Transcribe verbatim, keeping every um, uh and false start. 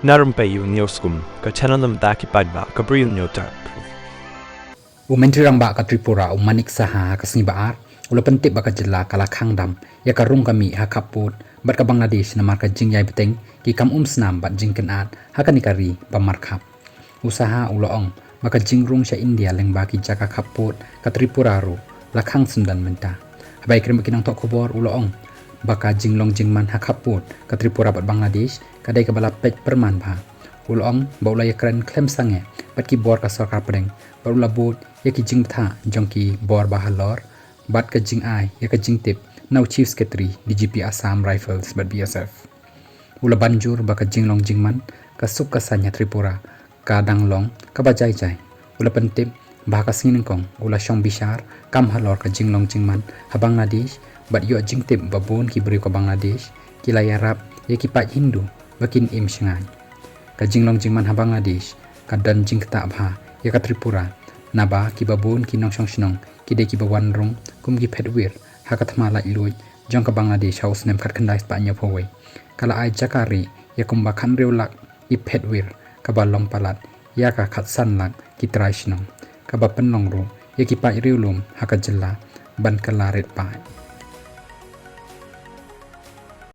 Na rympei ïa u News Kum, ka channel na bynta ki paidbah ka Bri U News Tap. U Myntri Rangbah ka Tripura, u Manik Saha, ha ka sngi Ba-ar u la pyntip ba ka jylla ka la khang dam ïa ka rung ka mih ha khappud bad ka Bangladesh namar ka jingïai bteng ki kam umsnam bad jingkynad ha kane ka ri ba markhap. U Saha u la ong ba ka jingrung sha India lyngba ki jaka khappud ka Tripura ruh la khang syndon mynta. Haba ïakren bad ki nongthoh khubor u la ong ba ka jinglong jingman ha khappud ka Tripura bad Bangladesh ka dei kaba la peit pyrman bha. U la ong ba u la ïakren khlem sangeh bad ki bor ka sorkar pdeng bad u la bud ïa ki jingbthah jong ki bor ba halor bad ka jingai ïa ka jingtip na u Chief Secretary, D G P Assam Rifles bad B S F. U la ban jur ba ka jinglong jingman ka suk ka saiñ ha Tripura ka dang long kaba jai jai. U la pyntip ba ha ka sngi nyngkong u la shong bishar kam halor ka jinglong jingman ha Bangladesh bad ïoh jingtip ba bun ki briew ka Bangladesh ki la ïarap ïa ki paid Hindu ba kin im shngaiñ. Ka jinglong jingman ha Bangladesh ka don jingktah bha ïa ka Tripura, naba kiba bun ki nongshong shnong ki dei kiba wan rung kum ki phetwir ha ka thma laitluid jong ka Bangladesh ha u snem khatkhyndai spah hynñiewphew wei. Ka la ai jaka rieh ïa kumba khathynriew lak ki phetwir, kaba long palat ïa ka khatsan lak ki trai shnong, kaba pynlong ruh ïa ki paid riewlum ha ka jylla ban kylla rit paid.